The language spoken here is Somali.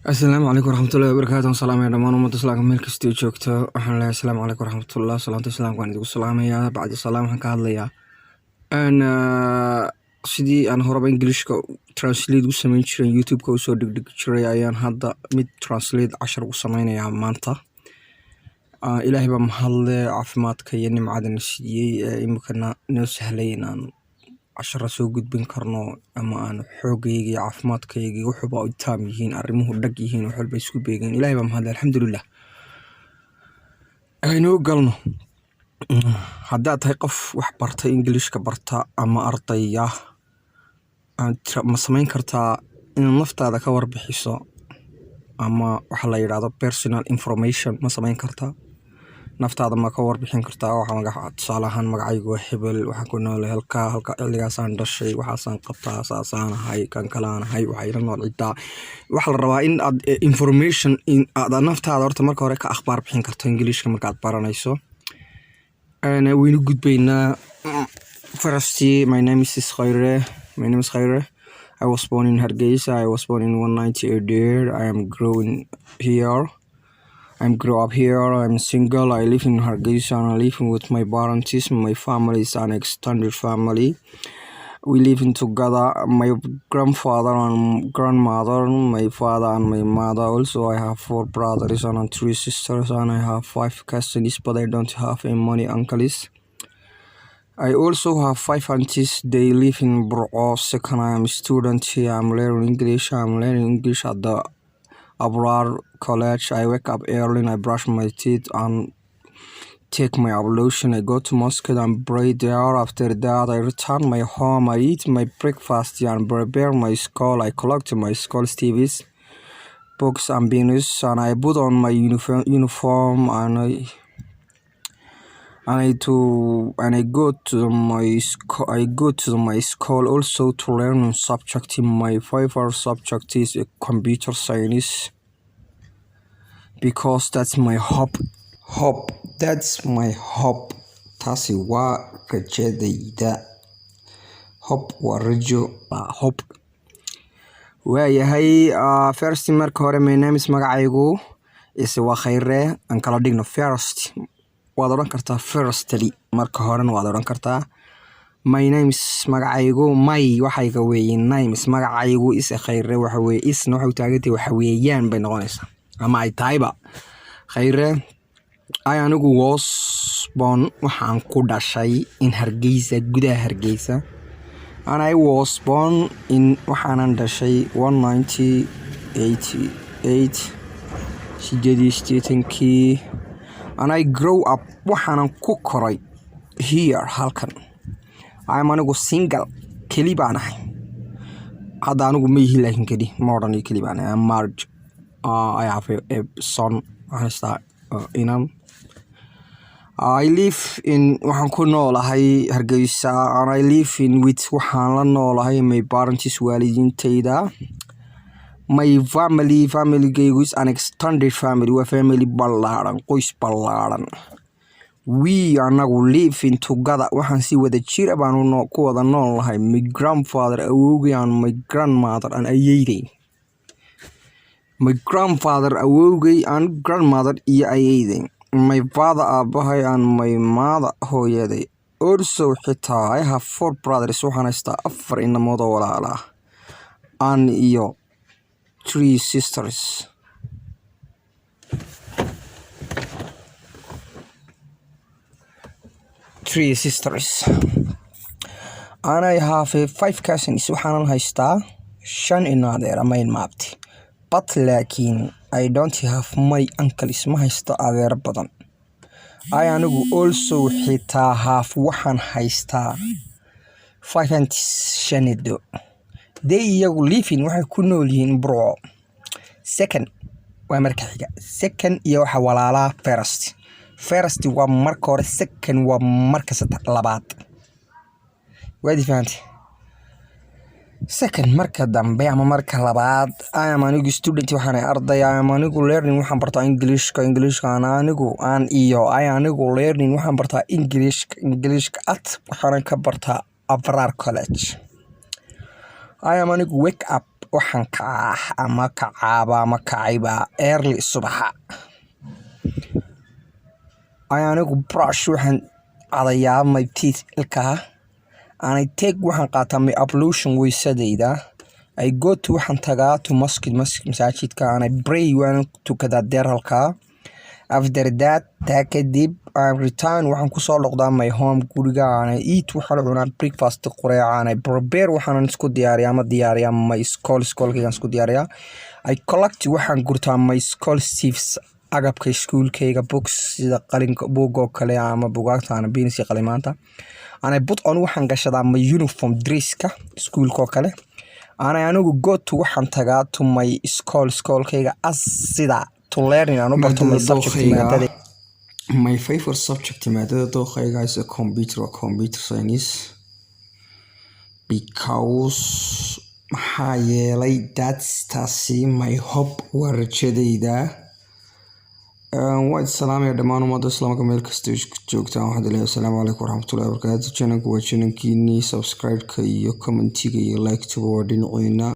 Asalaamu calaykum waraxmatullahi wabarakaatu. Waan salaamaya dhammaan ummadda islaamka meel kastoo joogto. Waxaan leeyahay asalaamu calaykum waraxmatullah. Salaamta islaamka waan idinku salaamayaa. Bacdi salaam, waxaan ka hadlayaa sidii aan horeba Englishka translate u sameyn jiray, YouTube-ka usoo dhigdhigi jiray, ayaan hadda mid translate cashar ugu sameynayaa maanta. Ilaahay baa mahadle caafimaadka iyo nimcadana siiyey ee imikana noo sahlay inaan casharo soo gudbin karno, ama aan xoogayga iyo caafimaadkayga wuxuuba u taam yihiin, arrimuhu dhag yihiin, wax walba isku beegeen. Ilaahay baa mahadle, alxamdulilah. Aynuu galno. Haddaad tahay qof wax bartay, Englishka barta ama ardaya, ma samayn kartaa inaad naftaada ka warbixiso ama waxa la yidhaahdo personal information? Ma samayn kartaa? Naftaada ma ka warbixin kartaa? Waxa magaca, tusaale ahaan, magacaygu waa hebel, waxaan ku noolay halka halka, xilligaasaan dhashay, waxaasaan qabtaa, saasaan ahay, kan kalaan ahay, waxaa ila nool ciddaa. Waxaa la rabaa in aad information in aad naftaada horta marka hore ka akhbaar bixin karto Englishka markaad baranayso. Waynu gudbaynaa. First, my name is Khayre. My name is Khayre. I was born in Hargeisa. I was born in 1988. I am growing here. I'm grew up here. I'm single. I live in Hargeisa and I live with my parents. My family is an extended family. We live in together. My grandfather and grandmother, my father and my mother. Also, I have four brothers and three sisters, and I have five cousins, but I don't have any many uncles. I also have five aunties. They live in Burco. Second, I am a student here. I'm learning English. I'm learning English at the Abrar College. I wake up early and I brush my teeth and take my ablution. I go to mosque and pray there. After that, I return my home. I eat my breakfast and prepare my school. I collect my school TVs, books and pens, and I put on my uniform and I go to my school. I go to my school also to learn subject. My favorite subject is computer science because that's my hope. Hope, that's my hope. Taasi waa rajadayda. Hope waa rajo. Hope waayahay. First, marka hore, my name is, magacaygu, is, waa Khayre. Aan kala dhigno. First waad odhan kartaa, firstly marka horena waad odhan kartaa. My name is, magacaygu, my waxayga weeye, name is, magacaygu, is Khayre, waxa weeye, isna waxay u taagantahay waxa weeyaan bay noqonaysaa ama ay tahayba Khayre. I, anigu, was born, waxaan ku dhashay, in Hargeysa, gudaha Hargeysa, and I was born in, waxaanan dhashay, 1988, 88-kii, and I grow up, waxaanan ku koray, here, halkan. I am, anigu, single, keli baan ahay. Hadda anigu ma ihi, laakiin keli ma odhanayo keli baan ahay. I'm married. I have a son, waxaan haystaa inan. I live in, waxaan ku noolahay Hargeysa, and I live in with, waxaan la noolahay, my parents, waalidiintayda. My family, familygaygu, is an extended family, waa family ballaaran, qoys ballaaran. We, anagu, live in together, waxaan si wada jira baanu ku wada nool nahay, my grandfather, awowgay, and my grandmother, and ayeeyday. My grandfather, awowgay, and grandmother, iyo ayeeyday, my father, aabahay, and my mother, hooyaday. Also, xitaa, I have four brothers, waxaan haystaa afar inamood oo walaala ah, and iyo three sisters. Three sisters. And I have five cousins, waxaanan haystaa shan inaadeer ama ilmaabti. But, laakiin, I don't have many uncles, ma haysto adeero badan. I, anigu, also, xitaa, have, waxaan haystaa, five aunties, shan edo. They, iyagu, living, waxay ku nool yihiin, Burco. Second waa marka xiga. Second iyo waxa walaalaa first. First waa marka hore, second waa marka saddex labaad. Waad fahantay? Second, marka dambe ama marka labaad. I am, anigu, student, waxaan ahay arday. I am, anigu, learning, waxaan bartaa, Englishka, Englishka, aan anigu aan iyo I, anigu, learning, waxaan bartaa, Englishka, Englishka, at, waxaanan ka bartaa, Abrar College. I am, anigu, wake up. Waxaan kacaa ama kacaaba ama kacayba, early, subaxa. I, anigu, brush, waxaan cadayaa, my teeth, ilkaha, and I take, waxaan qaataa, my ablution, weysadayda. I go to, waxaan tagaa, to mosque, masaajidka, and I pray, waan tukadaa there, halkaa. After that, taa kadib, I return, waxaan kusoo noqdaa, my home, guriga, and I eat, waxaan cunaa, breakfast, qureeca, and I prepare, waxaanan isku diyaariyaa ama diyaariyaa, my school, schoolkaygaan isku diyaariyaa. I collect, waxaan gurtaa, my school stuffs, agabka iskuulkayga, books, sida qalinka, buug oo kale ama bugaagta ana pens iyo qalimaanta, and I put on, waxaan gashadaa, my uniform, dresska iskuulka oo kale, and I, anigu, go to, waxaan tagaa, to my school, schoolkayga, as, sida, to learning, aan u barto, my Maadada subject, dookhayga. Maadada. My favorite subject, maadada dookhayga, is a computer or computer science, because, maxaa yeelay, that's, taasi, my hope, waa rajadayda. Waa salaamaya dhammaan ummadda islaamka meel kasta joogtaan. Waxaan leeyahay asalaamu calaykum waraxmatullahi wabarakaatu. Channelku waa channelkiinii. Subscribe-ka iyo commentiga iyo like-tuba waa dhinaciina.